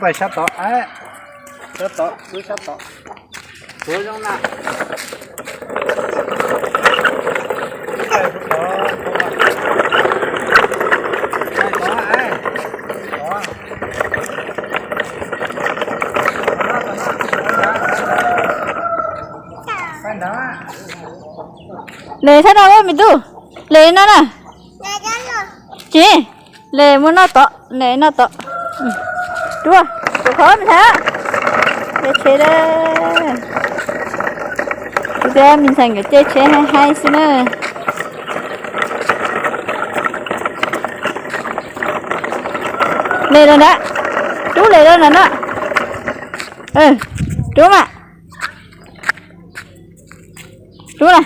Pais sab tod, sab tod, pub sab tod, tuav zoo na. Les sab no me tub, les no na. Tsis, les muab noj tod, les noj tod. Rub, rub qhov me ntxhais, caij tsheb, kuv tias me ntxhais nkawd caij tsheb haib haib xwb na. Les rau ntawd, rub les rau ntawd no. Rub mas, rub na.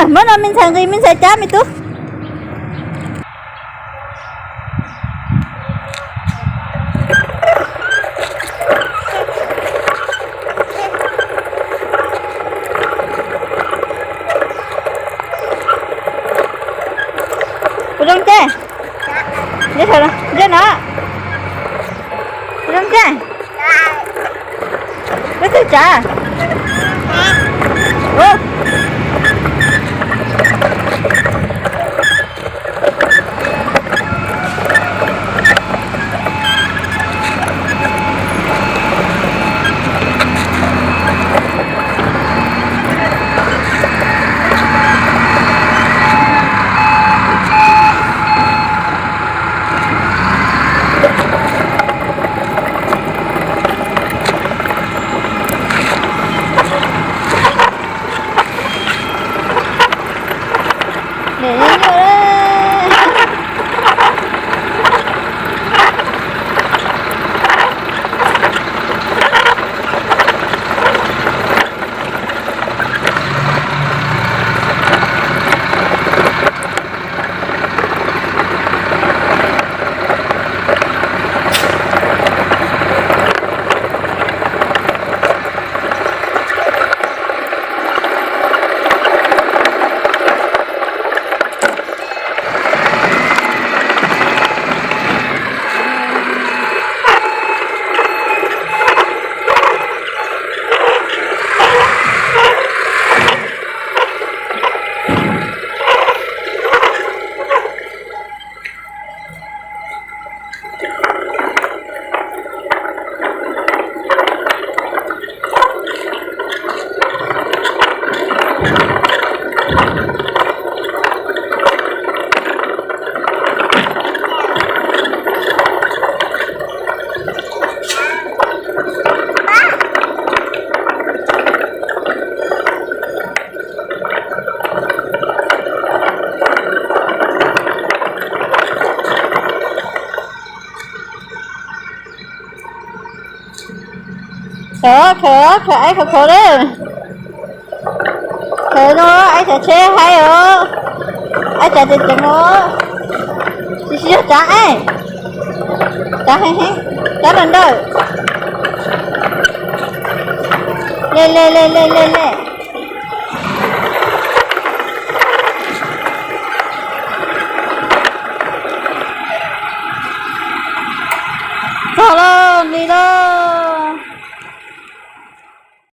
Muab no me ntxhais nqis me ntxhais cab me tub. Kuv zoo caij, nyob no, kuv zoo caij, peb twb tsav. Khawm, khawm, khawm aib khawv khawv lawm. Khawm no aib tsav tsheb haib os. Aib tsav ceev ceev os. Tsis, tsis yog tsav aib, tsav heev heev, tsav lawm ntawm. Le le le le le le. Txog lawm, li lawm.